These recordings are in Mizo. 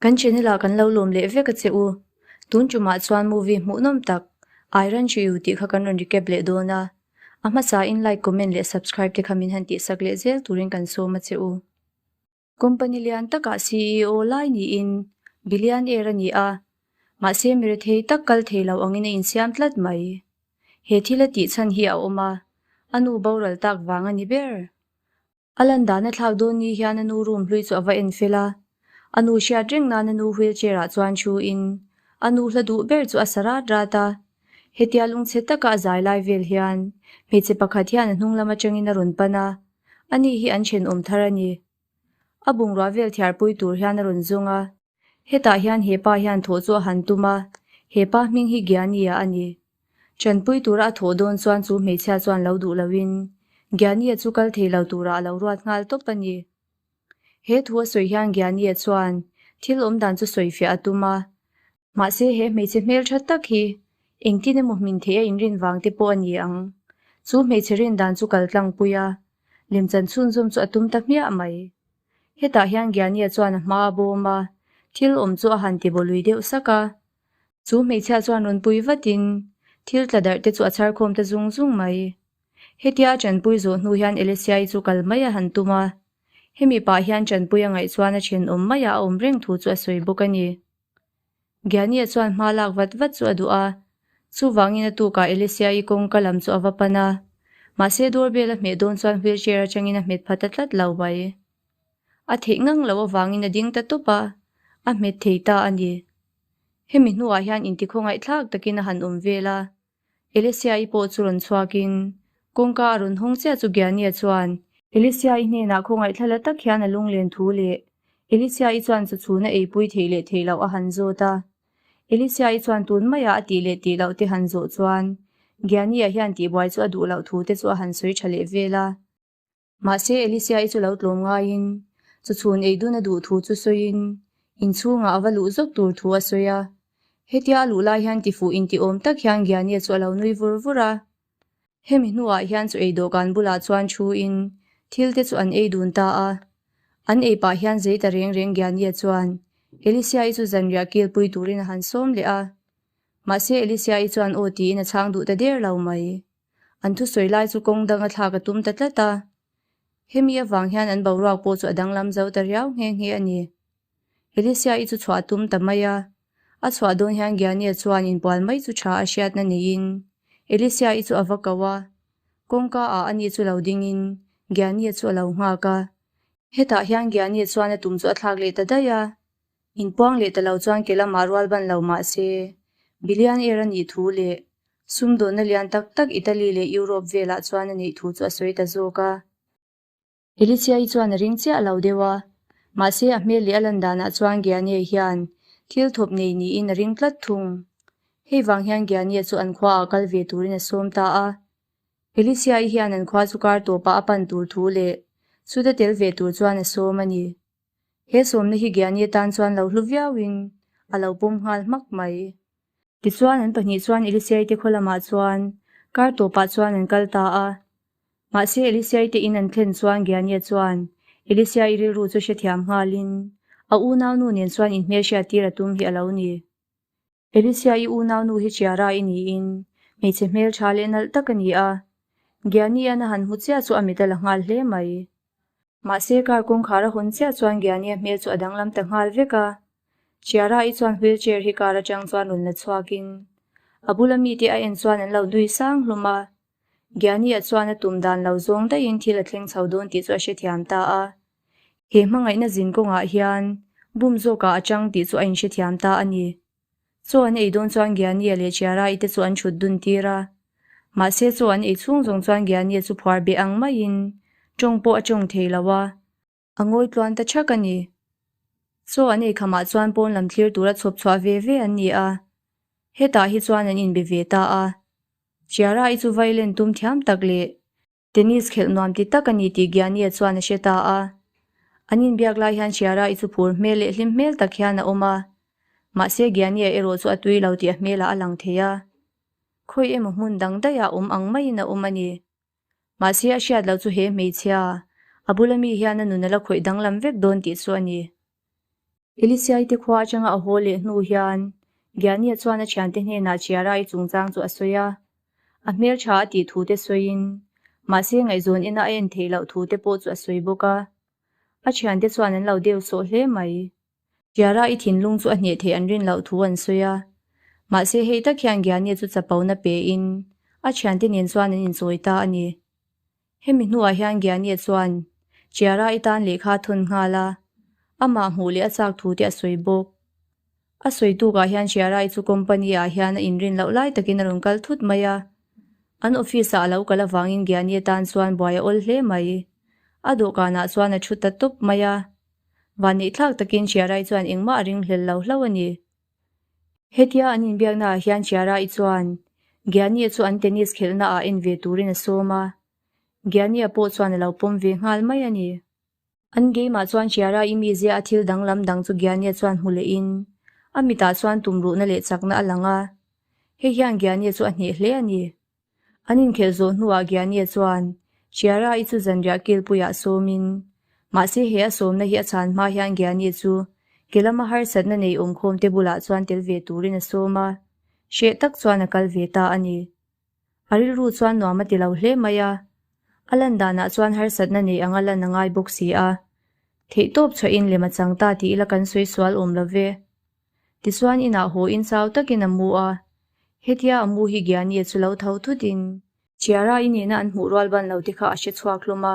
Kan channel ah kan lo lawm leh vek a che u. Tun tumah chuan movie hmuhnawm tak I Run To You tih kha kan rawn recap leh dawn a. A hmasa in like, comment leh subscribe te kha min han tihsak leh zel turin kan sawm a che u. Company lian takah CEO lai niin billionaire a ni a, mahse mi rethei tak kal thei lo angin a insiam tlat mai. He thil a tih chhan hi a awm a, a nu boral tak vang a ni ber. A lan dan a thlak dawn ni hian a nu room hlui chu a va en fel a, a nu hriat reng nan a nu wheelchair ah chuan thu in a nu hla duh ber chu a sa rat rat a. Hetia lungchhe taka a zai lai vel hian hmeichhe pakhat hian a hnung lam atangin a rawn pan a, ani hi an thenawm thar a ni. A bungrua vel thiarpui tur hian a rawn zawng a, hetah hian he pa hian thawh chu a han tum a, he pa hming hi Gyani-a a ni. Tanpui tura a thawh dawn chuan chu hmeichhia chuan lo duh loin Gyani-a chu kal thei lo turah a lo ruat nghal tawp a ni. He thu a sawi hian Gyani-a chuan thil awm dan chu sawifiah a tum a, Mahse he hmeichhe hmeltha tak hi engtin emaw hmin theih a inrin vang te pawh a ni ang. Chu hmeichhe rin dan chu kal tlangpui a, lemchan chhunzawm chu a tum ta hmiah mai. Hetah hian Gyania chuan a hma a bawm a, thil awm chu a han ti bawlui deuh sak a. Chu hmeichhia chuan rawn pui vatin thil tla darh te chu a chhar khawm ta zung zung mai. Hetia a tanpui zawh hnu hian Elesiai chu kal mai a han tum a, hemi pah hian tanpui a ngaih chuan a thenawm maiah a awm reng thu chu a sawi bawk a ni. Gyania chuan hma lak vat vat chu a duh a, chuvangin a tukah Elisia-i kawngka lam chu a va pan a. Mahse doorbell a hmeh dawn chuan wheelchair atangin a hmet pha ta tlat lo mai. A theih ngang loh avangin a ding ta tawp a, a hmet thei ta a ni. Hemi hnuah hian intikhawngaihthlak takin a han awm vel a, Elisia-i pawh chu rawn chhuakin kawngka a rawn hawng chiah chu Gyania chuan Elisia-i hnenah khawngaih la tak hian a lunglen thu leh Elisia-i chuan chu chhuna eipui theih leh theih loh a han zawt a. Elisia-i chuan tun maiah a tih leh tih loh te han zawh chuan Gyania hian tihbuai chu a duh loh thu te chu a han sawi tha leh vel a. Mahse, Elisia-i chu lo tlawm ngaiin, chu chhun ei dun a duh thu chu sawiin, inchhungah a va luh zawk tur thu a sawi a. Hetia a luh lai hian tifuh intiawm tak hian Gianni-a chu a lo nui vur vur a. Hemi hnuah hian chu ei dawhkan bulah chuan thuin thil te chu an ei dun ta a. An ei pah hian zei ta reng reng Gianni-a chuan Elisia-i chu zanriah kilpui turin a han sawm leh a. Mahse, Elisia-i chuan aw tiin a chhang duh ta der lo mai. An thusawi lai chu kawng dang a thlak a tum ta tlat a, hemi avang hian an boruak pawh chu a danglam zo ta riau nghe nghe a ni. Elisia-i chu chhuah a tum ta mai a, a chhuah dawn hian Gianni-a chuan inbual mai chu tha a hriatna neiin Elisia-i chu a va ko a, kawngka ah ani chu lo dingin Gianni-a chu a lo nghak a, hetah hian Gianni-a chuan a tum chu a thlak leh ta daih a, Inpuang leh ta lo chuan ke lamah rual ban lo mah se, billionaire a nih thu leh sumdawnna lian tak tak Italy leh Europe velah chuan a neih thu chu a sawi ta zawk a. Elisia-i chuan a ring chiah lo deuh a, mahse a hmel leh a lan danah chuan Gianni hian thil thawp nei niin a ring tlat thung. Hei vang hian Gianni chu an khuaah kal ve turin a sawm ta a. Elisia-i hian an khua chu kar tawpah a pan tur thu leh chuta tel ve tur chuan a sawm a ni. He sawmna hi Gianni atan chuan lo hlu viauin a lo pawm nghal hmak mai. Tichuan an pahnih chuan Elisiai te khaw lamah chuan kar tawpah chuan an kal ta a. Mahse Elisiai te in an thlen chuan Gianni chuan Elisiai rilru chu hrethiam nghalin a unaunu nen chuan inhmelhriat tir a tum hi a lo ni. Elisia i unaunu hi Chiara i niin hmeichhe hmeltha leh nalh tak a ni a. Gianni-a'n a han hmu chiah chu a mit a la nghal hle mai. Mahse car kawngkhar a hawn chiah chuan Gianni-a hmel chu a danglam ta nghal vek a. Chiara-i chuan wheelchair hi car atang chuan rawn la chhuakin a bula mite a en chuan an lo nui sang hlawm a. Gianni-a chuan a tum dan lo zawng daihin thil a thleng chho dawn tih chu a hrethiam ta a. He hmangaihna zin kawngah hian bum zawkah a chang tih chu a inhrethiam ta a ni. Chaw an ei dawn chuan Gianni-a leh Chiara-i te chu an thut dun tir a. Mahse chaw an ei chhung zawng chuan Gianni-a chu phuar beh ang maiin tawng pawh a tawng thei lo a. A ngawi tluan ta thak a ni. Chaw an ei khamah chuan pawn lam thlir tura chhawp chhuah ve ve an ni a. Hetah hi chuan an inbe ve ta a. Chiara-i chu violin tum thiam tak leh tennis khelh nuam ti tak a ni tih Gianni-a chuan a hre ta a. An inbiak lai hian Chiara-i chu phur hmel leh hlim hmel tak hian a awm a. Mahse Gianni-a erawh chu a tui lo tih a hmelah a lang thei a. Khawi emaw hmun dang daihah awm ang maiin a awm a ni. Mahse a hriat loh chu he hmeichhia, a bula mi hian a nun a la khawih danglam vek dawn tih chu a ni. Elisiai te khua atanga a haw leh hnu hian Giania chuan a thiante hnenah Chiara-i chungchang chu a sawi a. A hmel tha a tih thu te sawiin, mahse ngaihzawn ina a en theih loh thu te pawh chu a sawi bawk a. A thiante chuan an lo deu sawh hle mai. Chiara-i thinlung chu a hneh theih an rin loh thu an sawi a. Mahse hei tak hian Giania chu chapona pein a thiante nen chuan an inchawi ta a ni. Hemi hnuah hian Gianni chuan Chiara-i tan lehkha a thawn nghal a, amah hmuh leh a chak thu te a sawi bawk. A sawi tukah hian Chiara-i chu company-ah hian a inrin loh lai takin a rawn kal thut mai a. An office-ah a lo kal avangin Gianni tan chuan buai a awl hle mai. A dawhkanah chuan a thu ta tawp mai a. Vanneihthlak takin Chiara-i chuan engmah a ringhlel lo hlauh a ni. Hetia an inbiaknaah hian Chiara-i chuan Gianni-a chu an tennis khelhnaah en ve turin a sawm a, Gianni-a pawh chuan a lo pawm ve nghal mai a ni. An game-ah chuan Chiara-i mizia a thil danglam dang chu Gianni-a chuan hmu lehin a mitah chuan tumruhna leh chakna a lang a, hei hian Gianni-a chu a hneh hle a ni. An inkhelh zawh hnuah Gianni-a chuan Chiara-i chu zanriah kilpuiah sawmin, mahse he a sawmna hi a chhan hma hian Gianni chu ke lama harsatna nei awmkhawmte bulah chuan tel ve turin a sawm a, hreh tak chuan a kal ve ta a ni. A rilru chuan nuam a ti lo hle mai a, a lan danah chuan harsatna nei anga lan a ngai bawk si a, theihtawp chhuahin lem a chang ta tih ila kan sawi sual awm lo ve. Tichuan inah haw in chau takin a mu a, hetia a mu hi Gianni chu lo tho thutin Chiara-i nena an hmuh rual ban lo te kha a hre chhuak hlawm a,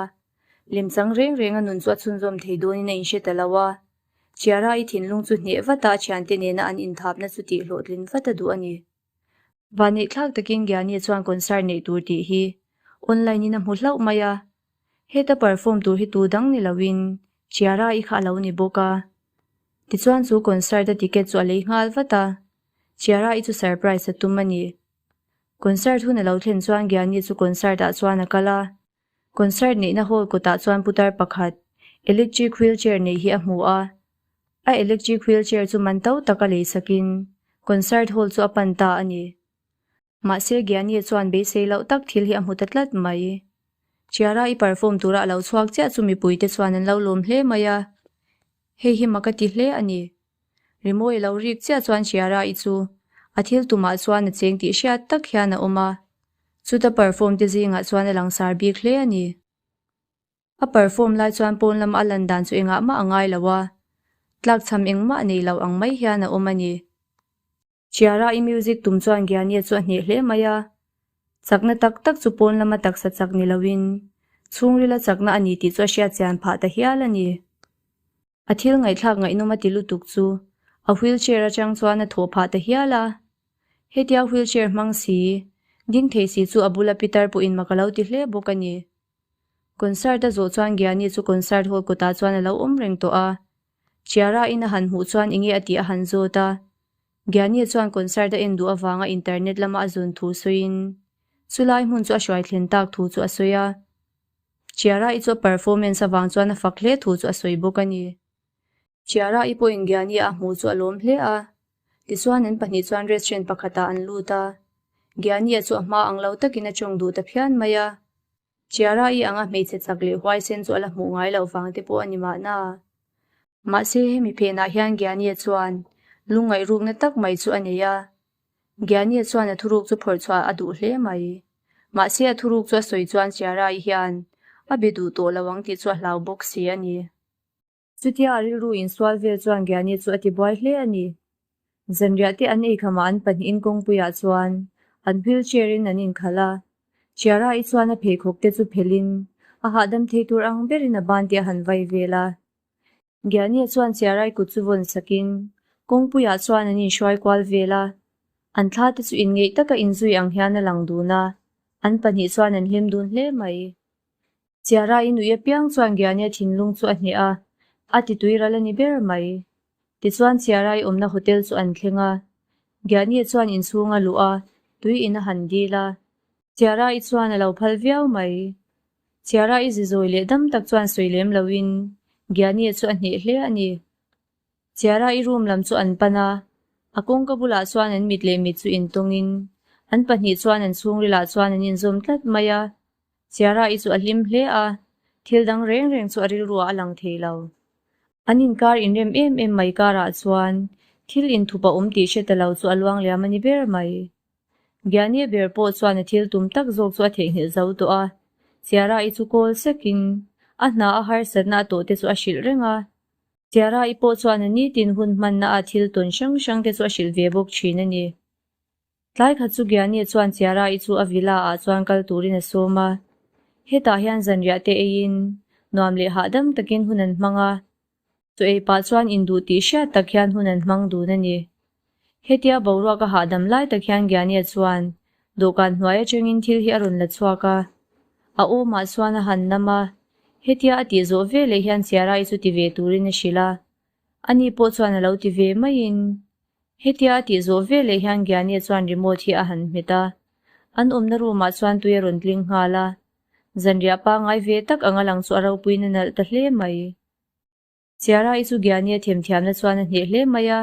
lemchang reng reng a nun chu a chhunzawm thei dawnin a inhre ta lo a, Chiara-i thinlung chu hneh vat a a thiante nena an inthapna chu tihhlawhtlin vat a duh a ni. Vanneihthlak takin Gianni chuan concert neih tur tih hi online in a hmu hlauh mai a, heta perform tur hi tu dang ni loin Chiara-i kha a lo ni bawk a. Tichuan chu concert a ticket chu a lei nghal vat a, Chiara-i chu surprise a tum a ni. Concert hun a lo thlen chuan Gianni chu concert ah chuan a kal a, Concert neihna hall kawtah chuan putar pakhat electric wheelchair neih hi a hmu a. A electric wheelchair chu man to taka lei sakin concert hall chu a pan ta a ni. Mahse Gianni chuan beisei loh tak thil hi a hmu ta tlat mai. Chiara i perform tura a lo chhuak chiah chu mipuite chuan an lo lawm hle mai a. Hei hi mak a ti hle a ni. Rimawi lo rik chiah chuan Chiara-i chu a thil tumah chuan a cheng tih hriat tak hian a awm a, chuta perform te zingah chuan a langsar bik hle a ni. A perform lai chuan pawn lama a lan dan chu engah mah a ngai lo a, tlakchham engmah nei lo ang mai hian a awm a ni. Chiara-i music tum chuan Gianni-a chu a hneh hle mai a, chakna tak tak chu pawn lama taksa chak ni loin chhungrila chakna a ni tih chu a hriat chian phah ta hial a ni. A thil ngaihthlak ngaihnawm a ti lutuk chu a wheelchair atang chuan a thawh phah ta hial a. Hetia wheelchair hmang si, ding thei si chu a bula pitar pawhin mak a lo ti hle bawk a ni. Concert a zawh chuan Gianni chu concert hall kawtah chuan a lo awm reng tawh a. Chiara in a han hmuh chuan enge a tih a han zawt a. Gianni chuan concert a en duh avanga internet lama a zawn thu sawiin chulai hmun chu a hruai thlen tak thu chu a sawi a. Chiara-i chu a performance avang chuan a fak hle thu chu a sawi bawk a ni. Chiara-i pawhin Gianni-a a hmuh chu a lawm hle a, tichuan an pahnih chuan restaurant pakhatah an lut a. Gianni-a chu a hma ang lo takin a tawng duh ta phian mai a. Chiara-i anga hmeichhe chak leh huaisen chu a la hmuh ngai loh vang te pawh a ni mahna. Mahse hemi phenah hian Gianni-a chuan lungngaih rukna tak mai chu a nei a. Gianni-a chuan a thuruk chu phawrh chhuah a duh hle mai. Mahse a thuruk chu a sawi chuan Chiara-i hian a be duh tawh lo ang tih chu a hlau bawk si a ni. Chutia a rilru insual vel chuan Gianni chu a ti buai hle a ni. Zanriah te an eikhamah an pahnihin kawngpuiah chuan an wheelchair in an inkhalh a. Chiara-i chuan a pheikhawk te chu phelhin a hahdam thei tur ang berin a ban te a han vai vel a. Gianni chuan Chiarai kut chu vawn sakin kawngpuiah chuan an inhruai kual vel a, an thla te chu inngeih taka inzui ang hian a lang dun a, an pahnih chuan an hlim dun hle mai. Chiarai nui apiang chuan Gianni thinlung chu a hneh a, a ti tui ral a ni ber mai. Tichuan Chiarai awmna hotel chu an thleng a, Gianni chuan inchhung a luh a, tui in a han dil a. Chiarai chuan a lo phal viau mai. Chiara i zizawi leh dam tak chuan sawi lem loin Gianni chu a hneh hle a ni. Chiara i room lam chu an pan a, a kawngka bulah chuan an mit leh mit chu intawngin an pahnih chuan an chhungrilah chuan an inzawm tlat mai a. Chiara i chu a hlim hle a, thil dang reng reng chu a rilruah a lang thei lo. An inkar inrem em em mai karah chuan thil inthup a awm tih hre ta lo chu a luang liam a ni ber mai. Gianni ber pawh chuan a thil tum tak zawk chu a theihnghilh zo tawh a, Ciara-i chu kawl sekin a hna a harsatna a tawh te chu a hrilh reng a. Ciara-i pawh chuan a nitin hun hmanna ah thil tawn hrang hrang te chu a hrilh ve bawk thin a ni. Tlai khat chu Gianni chuan Ciara-i chu a villa ah chuan kal turin a sawm a. Hetah hian zanriah te eiin nuam leh hahdam takin hun an hmang a. Chaw ei pah chuan induh tih hriat tak hian hun an hmang dun a ni. Hetia boruak a hahdam lai tak hian Gianni chuan dawhkan hnuai atangin thil hi a rawn la chhuak a. A awmah chuan a han nam a, hetia a tih zawh veleh hian Ciara-i chu ti ve turin a hrilh a. Ani pawh chuan a lo ti ve maiin hetia a tih zawh veleh hian Gianni chuan remote hi a han hmet a. An awmna room ah chuan tui a rawn tling nghal a. Zanriah pangngai ve tak anga lang chu a ropuiin a nalh ta hle mai. Ciara-i chu Gianni a themthiamna chuan a hneh hle mai a,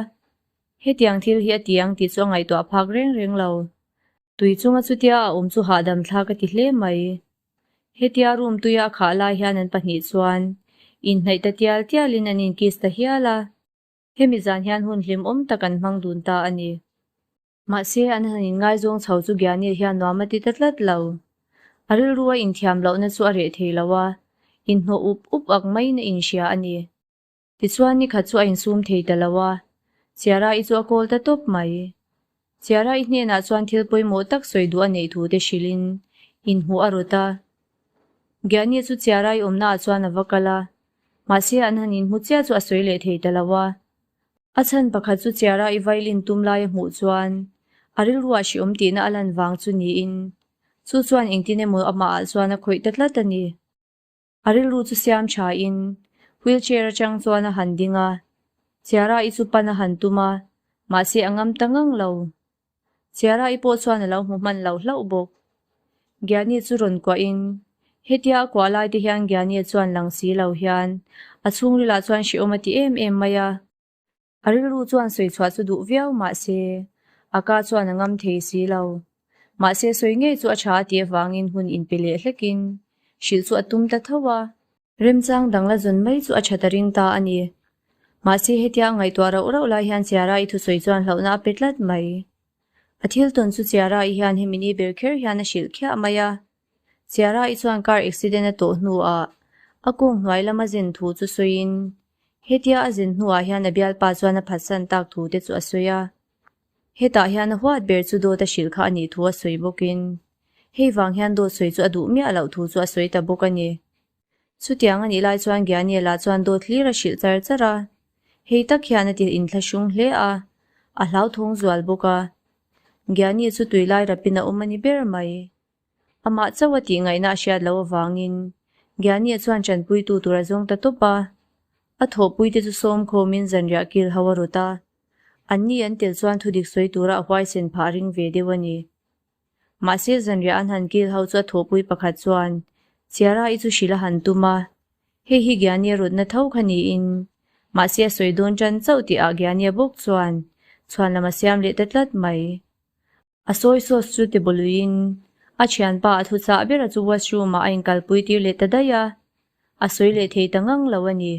hetiang thil hi a ti ang tih chu a ngaihtuah phak reng reng lo. Tui chunga chutia a awm chu hahdam thlak a ti hle mai. Hetia room tuia a khah lai hian an pahnih chuan inhnaih ta tial tialin an inkiss ta hial a, hemi zan hian hun hlimawm tak an hmang dun ta a ni. Mahse, an han inngaizawng chho chu Gianni hian nuam a ti ta tlat lo. A rilru a inthiam lohna chu a reh thei lo a, inhnawh up up ak maiin a inhria a ni. Tichuan nikhat chu a insum thei ta lo a, Ciara-i chu a kawl ta tawp mai. Ciara-i hnenah chuan thil pawimawh tak sawi duh a neih thu te hrilhin inhmuh a rawt a. Gianni chu Ciara-i awmnaah chuan a va kal a, mahse an han inhmu chiah chu a sawi leh thei ta lo a. A chhan pakhat chu Ciara i violin tum lai a hmuh chuan a rilruah hriawm tihna a lan vang chu niin chu chuan engtin emaw amahah chuan a khawih ta tlat a ni. A rilru chu siam thain wheelchair atang chuan a han ding a, Ciara i chu pan a han tum a, mahse a ngam ta ngang lo. Ciara i pawh chuan a lo hmu hman lo hlauh bawk. Gianni chu rawn kuahin, hetia a kuah lai te hian Gianni chuan lang si lo hian a chhungrilah chuan hrehawm a ti em em mai a. A rilru chuan sawi chhuah chu duh viau mah se, a ka chuan a ngam thei si lo. Mahse sawi ngei chu a tha a tih avangin hun inpe leh hlekin hrilh chu a tum ta tho a. Remchang dang la zawn mai chu a tha ta ring ta a ni. Mahse hetia a ngaihtuah rauh rauh lai hian Ciara-i thusawi chuan hlauhna a pe tlat mai. A thil tawn chu Ciara-i hian hemi ni ber kher hian a hrilh khiah mai a. Ciara-i chuan car accident a tawh hnuah a kung hnuai lama zin thu chu sawiin hetia a zin hnuah hian a bialpa chuan a phatsan tak thu te chu a sawi a. Hetah hian a huat ber chu dawt a hrilh kha a nih thu a sawi bawkin hei vang hian dawt sawi chu a duh miah loh thu chu a sawi ta bawk a ni. Chutiang a nih lai chuan Gianniela chuan dawt hlir a hrilh char char a, hei tak hian a ti inthlahrung hle a, a hlauthawng zual bawk a. Gianni chu tui lai rapin a awm a ni ber mai. Amah chauh a tih ngaihna a hriat loh avangin Gianni chuan tanpuitu tur a zawng ta tawp a. A thawhpuite chu sawm khawmin zanriah kil ho a rawt a. Anni an tel chuan thudik sawi tura a huaisen phah ring ve deuh a ni. Mahse zanriah an han kil ho chu a thawhpui pakhat chuan Ciara-i chu hrilh a han tum a. Hei hi Gianni a rawtna tho kha niin mahse a sawi dawn tan chauh tihah Gianni-a bawk chuan chhuanlam a siam leh ta tlat mai. A soy sauce chu ti bawluiin a thianpa a thuchah bera chu washroom ah a inkalpui tir leh ta daih a, a sawi leh thei ta ngang lo a ni.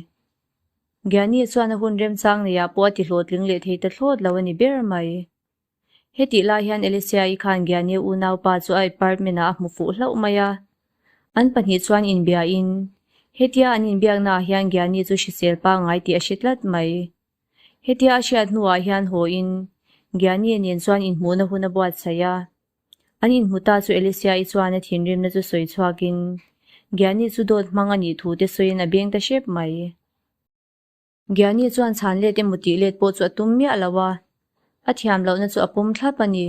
Gianni chuan a hun remchang neiah pawh a ti hlawhtling leh thei ta thlawt lo a ni ber mai. Hetih lai hian Alicia-i khan Gianni unaupa chu a apartment ah a hmu fuh hlauh mai a. An pahnih chuan inbiain hetia an inbiaknaah hian Gianni chu hrisel pangngai tih a hre tlat mai. Hetia a hriat hnuah hian hawiin Gianni nen chuan inhmuhna hun a buatsaih a. An inhmu ta chu Alicia-i chuan a thinrimna chu sawi chhuakin Gianni chu dawt hmang a nih thu te sawiin a beng ta hrep mai. Gianni chuan chhan let emaw tih let pawh chu a tum miah lo a, a thiam lohna chu a pawm thlap a ni.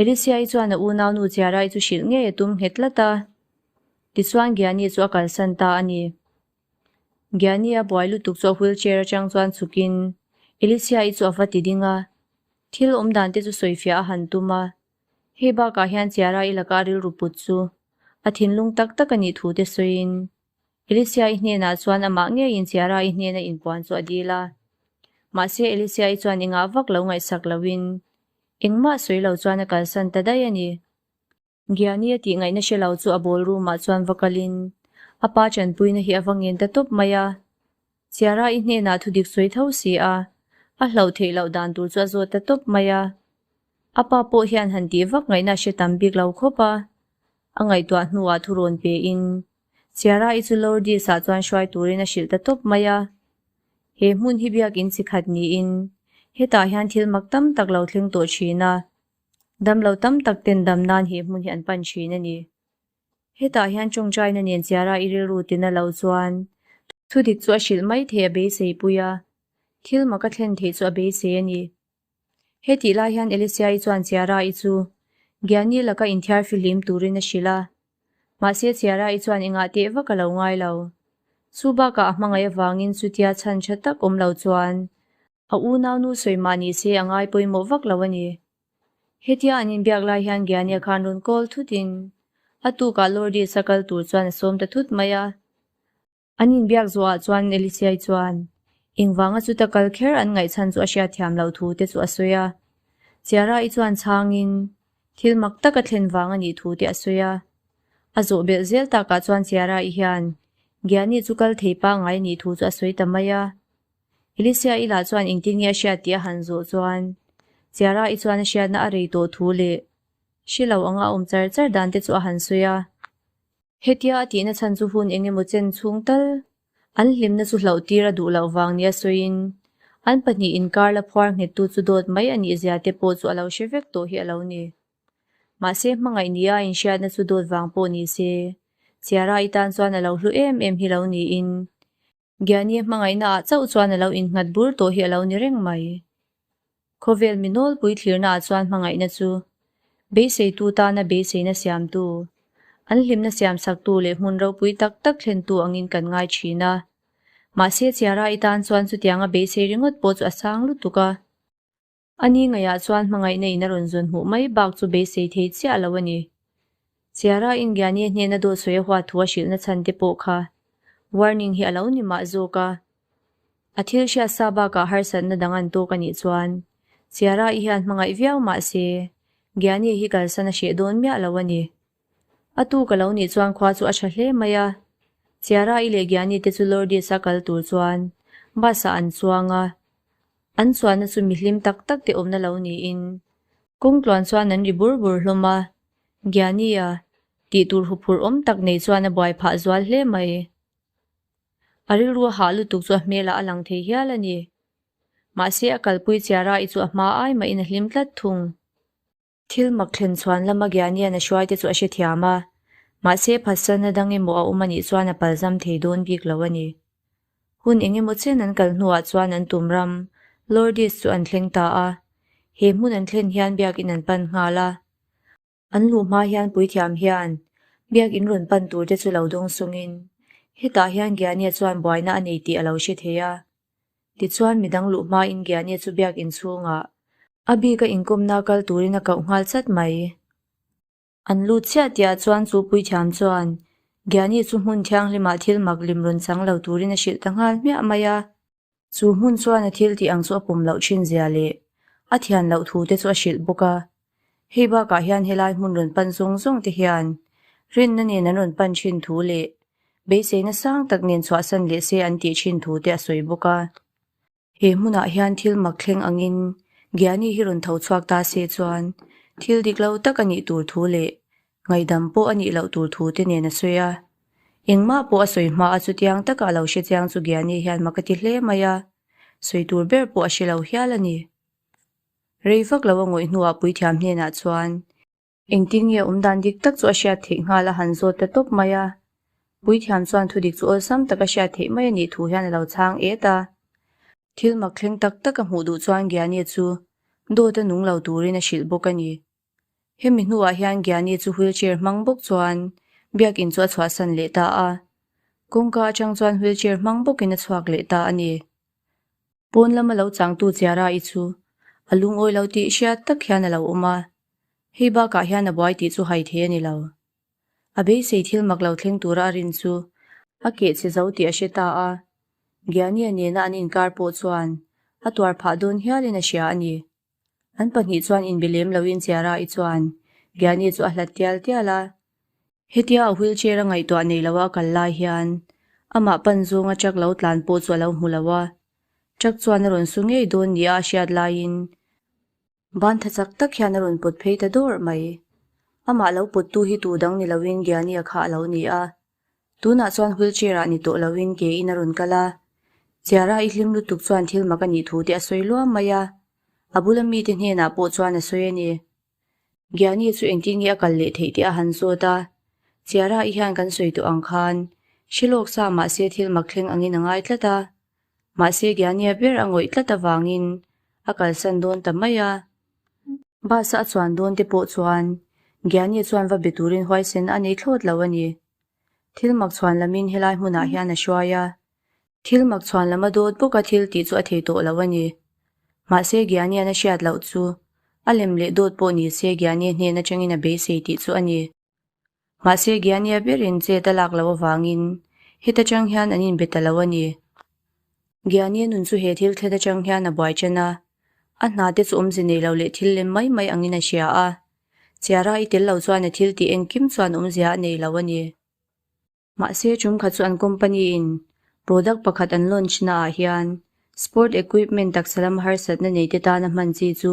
Alicia-i chuan a unaunu Chiara-i chu hrilh ngei a tum nghet tlat a, tichuan Gianni chu a kalsan ta a ni. Gianni-a buai lutuk chu a wheelchair atang chuan chhukin Alicia-i chu a va ti ding a, thil awm dan te chu sawifiah a han tum a. Hei bakah hian Chiara-i laka a rilru put chu a thinlung tak tak a nih thu te sawiin Alicia-i hnenah chuan amah ngeiin Chiara-i hnena inpuan chu a dil a. Mahse Alicia-i chuan engah vak lo ngaihsak loin engmah sawi lo chuan a kalsan ta daih a ni. Gianni a tih ngaihna hre lo chu a ballroom ah chuan va kalin a pa tanpuina hi a va ngen ta tawp mai a. Ciara-i hnenah thudik sawi tho si a, a hlauh theih loh dan tur chu a zawt ta tawp mai a. A pa pawh hian han tih vak ngaihna a hre tam bik lo khawp a. A ngaihtuah hnuah thu rawn pein Ciara-i chu Lourdes-ah chuan hruai turin a hrilh ta tawp mai a. He hmun hi biakin chi khat niin hetah hian thil mak tam tak lo thleng tawh thin a, damlo tam tak ten dam nan he hmun hi an pan thin a ni. Hetah hian tawngtaina nen Ciara-i rilru tina lo chuan thudik chu a hrilh mai thei a beisei pui a, thil mak a thlen theih chu a beisei a ni. Hetih lai hian Elisia-i chuan Ciara-i chu Gianni laka inthiar fihlim turin a hrilh a, mahse Ciara-i chuan engah teh vak a lo ngai lo. Chu bakah a hmangaih avangin chutia chhan tha tak awm lo chuan a unaunu sawi mah ni se a ngai pawimawh vak lo a ni. Hetia an inbiak lai hian Gianni-a khan rawn call thutin a tukah Lourdes-a kal tur chuan a sawm ta thut mai a. An inbiak zawhah chuan Elisiai chuan engvanga chuta kal kher an ngaihchhan chu a hriatthiam loh thu te chu a sawi a. Ciara-i chuan chhangin thil mak tak a thlen vang a nih thu te a sawi a. A zawh belh zel takah chuan Ciara-i hian Gianni chu kal thei pangngai a nih thu chu a sawi ta mai a. Elisia-i lah chuan engtin nge a hriat tih a han zawh chuan Ciara-i chuan a hriatna a rei tawh thu leh hre lo anga a awm char char dan te chu a han sawi a. Hetia a tihna chhan chu hun eng emaw chen chhung tal an hlimna chu hlauh tir a duh loh vang nia sawiin an pahnih inkar la phuar nghettu chu dawt mai a nih zia te pawh chu a lo hre vek tawh hi a lo ni. Mahse hmangaih nia inhriatna chu dawt vang pawh ni se, Ciara-i tan chuan a lo hlu em em hi lo niin Gianni hmangaihna ah chauh chuan a lo innghat bur tawh hi a lo ni reng mai. Khawvel mi nawlpui thlirna ah chuan hmangaihna chu beiseitu tana beiseina siamtu, an hlimna siamsaktu leh hmun ropui tak tak thlentu angin kan ngai thin a. Mahse Chiara-i tan chuan chutianga beisei ringawt pawh chu a sang lutuk a. A ni ngaihah chuan hmangaihna in a rawn zawn hmuh mai bak chu beisei thei chiah lo a ni. Chiara Ingiani hnena dawt sawi a huat thu a hrilhna chhan te pawh kha warning hi a lo ni mah zawk a. A thil hriat sa bakah harsatna dang an tawk a nih chuan Chiara i hian hmangaih viau mah se Giani hi kalsan a hreh dawn miah lo a ni. A tu ka lo nih chuan khua chu a tha hle mai a. Chiara i leh Giani te chu Lourdes a kal tur chuan bus ah an chuang a. An chuanna chu mihlim tak tak te awmna lo niin kawngtluan chuan an ri bur bur hlawm a. Giani-a tih tur huphurh awm tak nei chuan a buai phah zual hle mai. A rilru a hah lutuk chu a hmelah a lang thei hial a ni. Mahse a kalpui Chiara-i chu a hma ai mahin a hlim tlat thung. Thil mak thlen chhuan lama Gianian a hruaite chu a hrethiam a, mahse phatsanna dang emaw a awm anih chuan a palzam thei dawn bik lo a ni. Hun eng emaw chen an kal hnuah chuan an tum ram, Lourdes chu an thleng ta a. He hmun an thlen hian biakin an pan nghal a. An luh hma hian puithiam hian biakin rawn pan tur te chu lo dawng sungin hetah hian Giania chuan buaina a nei tih a lo hre thei a. Tichuan midang luh hmain Gianni chu biakin chhungah a bika inkawmna kal turin a koh nghal chat mai. An lut chiah tihah chuan chu puithiam chuan Gianni chu hmun thianghlimah thil mak lim rawn chang lo turin a hrilh ta nghal hmiah mai a. Chu hmun chuan a thil tih ang chu a pawm loh thin zia leh a thian loh thu te chu a hrilh bawk a. Hei bakah hian helai hmun rawn pan zawng zawng te hian rinna nen an rawn pan thin thu leh beiseina sang tak nen chhuahsan leh se an tih thin thu te a sawi bawk a. He hmunah hian thil mak thleng angin Gianni hi rawn tho chhuak ta se chuan thil dik lo tak a nih tur thu leh ngaihdam pawh a nih loh tur thu te nen a sawi a. Engmah pawh a sawi hma a chutiang taka a lo hre chiang chu Gianni hian mak a ti hle mai a, sawi tur ber pawh a hre lo hial a ni. Rei vak lo a ngawih hnuah puithiam hnenah chuan engtin nge awmdan dik tak chu a hriat theih nghal a han zawt ta tawp mai a. Puithiam chuan thudik chu awlsam taka hriat theih mai a nih thu hian a lo chhang et a. Thil mak thleng tak tak a hmuh duh chuan Gianni chu dawt a nung lo turin a hrilh bawk a ni. Hemi hnuah hian Gianni chu wheelchair hmang bawk chuan biakin chu a chhuahsan leh ta a. Kawngka atang chuan wheelchair hmang bawkin a chhuak leh ta a ni. Pawn lama lo changtu Chiara-i chu a lungawi lo tih hriat tak hian a lo awm a, hei bakah hian a buai tih chu hai thei a ni lo. A beisei thil mak lo thleng tura a rin chu a keh chhe zo tih a hre ta a, Gianni-a nena an inkar pawh chuan a tuar phah dawn hialin a hria a ni. An pahnih chuan inbe lem loin Chiara-i chuan Gianni chu a hlat tial tial a, Hetia a wheelchair a ngaihtuah nei lo a kal lai hian. Amah pan zawnga truck lo tlan pawh chu a lo hmu lo a. Truck chuan a rawn su ngei dawn nia a hriat laiin ban tha chak tak hian a rawn pawt phei ta dawrh mai. Amah lo pawttu hi tu dang ni loin Gianni-a kha a lo ni a. Tunah chuan wheelchair ah ni tawh loin ke in a rawn kal a. Chiara i hlim lutuk chuan thil mak a nih thu te a sawi luam mai a. A bula mite hnenah pawh chuan a sawi a ni. Gianni chu engtin nge a kal leh theih tih a han zawt a, Chiara i hian kan sawi tawh ang khan hre lawk sa mahse thil mak thleng angin a ngai tlat a, mahse Gianni-a ber a ngawih tlat avangin a kalsan dawn ta mai a. Bus a a chuan dawn te pawh chuan Gianni chuan va be turin huaisen a nei thlawt lo a ni. Thil mak chhuan lamin helai hmunah hian a hruai a, Thil mak chhuan lam a dawt bawk a thil tih chu a thei tawh lo a ni. Mahse Gianni-an a hriat loh chu a lem leh dawt pawh ni se Gianni hnen atangin a beisei tih chu a ni. Mahse Gianni-a berin chet a lak loh avangin heta tang hian an inbe ta lo a ni. Gianni-a nun chu he thil thlen atang hian a buai ṭan a, a hna te chu awmze nei lo leh thil lem mai mai angin a hria a. Chiara i tel lo chuan a thil tih engkim chuan awmzia a nei lo a ni. Mahse chung kha chu an company in product pakhat an launch na ah hian sport equipment taksa lam harsatna nei te tana hman chi chu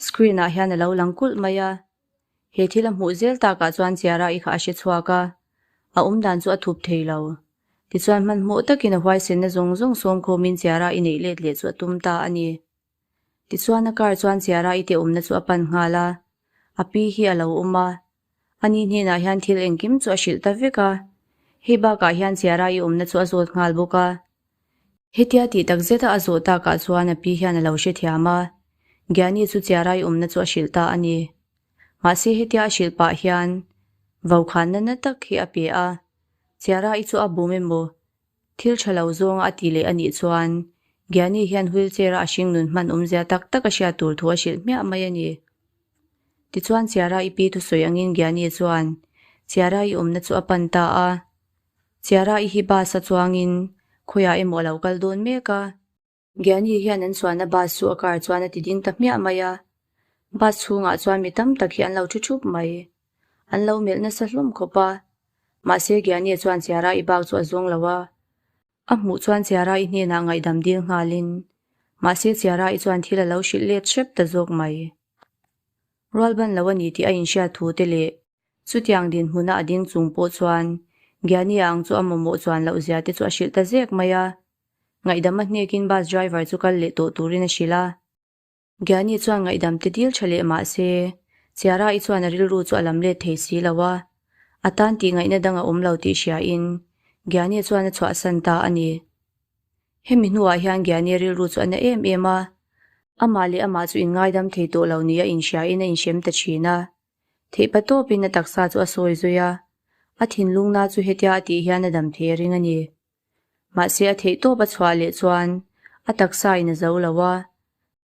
screen ah hian a lo lang kulh mai a. He thil a hmuh zel takah chuan Chiara i kha a hre chhuak a, a awm dan chu a thup thei lo. Tichuan hmanhmawh takin a huaisenna zawng zawng sawm khawmin Chiara i neih let leh chu a tum ta a ni. Tichuan a car chuan Chiara i te awmna chu a pan nghal a, a pi hi a lo awm a, Ani hnenah hian thil engkim chu a hrilh ta vek a, hei bakah hian Chiara i awmna chu a zawt nghal bawk a. Hetia tih tak zeta a zawh takah chuan a pi hian a lo hrethiam a, Gianni chu Chiara i awmna chu a hrilh ta a ni. Mahse hetia a hrilh pah hian vaukhana na tak hi a pe a, Chiara i chu a bum emaw? Thil tha lo zawnga a ti leh a nih chuan Gianni hian wheelchair-a a hringnun hman awmzia tak tak a hriat tur thu a hrilh hmiah mai a ni. Tichuan Chiara i pi thusawi angin Gianni chuan Chiara i awmna chu a pan ta a. Chiara i hi bus a chuangin khawiah emaw a lo kal dawn mek a. Gianni hian an chuanna bus chu a car chuan a ti ding ta hmiah mai a. Bus chhungah chuan mi tam tak hi an lo thu thup mai. An lo melh nasa hlawm khawp a. Mahse Gianni chuan Chiara i bak chu a zawng lo a. A hmuh chuan Chiara i hnenah ngaihdam dil nghalin mahse Chiara i chuan thil a lo hrilh let hrep ta zawk mai. Rualban lo a ni tih a inhriat thu te leh Chutiang dinhmuna a ding chung pawh chuan Gianni ang chu a mamawh chuan loh zia te chu a hrilh ta zek mai a. Ngaihdam a hnekin bus driver chu kal leh tawh turin a hrilh a. Gianni chuan ngaihdam te dil tha leh mah se, Chiara-i chuan a rilru chu a lam let thei si lo a. A tan tih ngaihna dang a awm lo tih hriain Gianni chuan a chhuahsan ta a ni. Hemi hnuah hian Gianni rilru chu a na em em a. Amah leh amah chu inngaidam thei tawh lo nia inhriain a inhrem ta thin a. Theihpa tawpin a taksa chu a sawi zui a. A thinlungna chu hetia a tih hian a dam thei a ring a ni. Mahse a theih tawp a chhuah leh chuan a taksa in a zo lo a.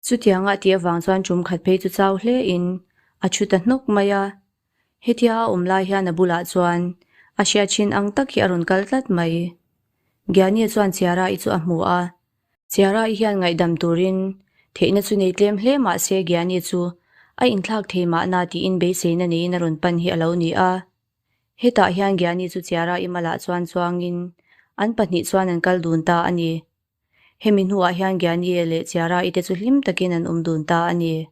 Chutianga a tih avang chuan tum khat phei chu chau hle in a thu ta hnawk mai a. Hetia a awm lai hian a bulah chuan a hriat thin ang tak hi a rawn kal tlat mai. Gianni chuan Chiara-i chu a hmu a. Chiara-i hian ngaihdam turin theihna chu nei tlem hle mahse Gianni chu a inthlak thei mahna tiin beiseina neiin a rawn pan hi a lo ni a. Hetah hian Gianni chu Chiara i malah chuan chuangin an pahnih chuan an kal dun ta a ni. Hemi hnuah hian Gianni leh Chiara i te chu hlim takin an awm dun ta a ni.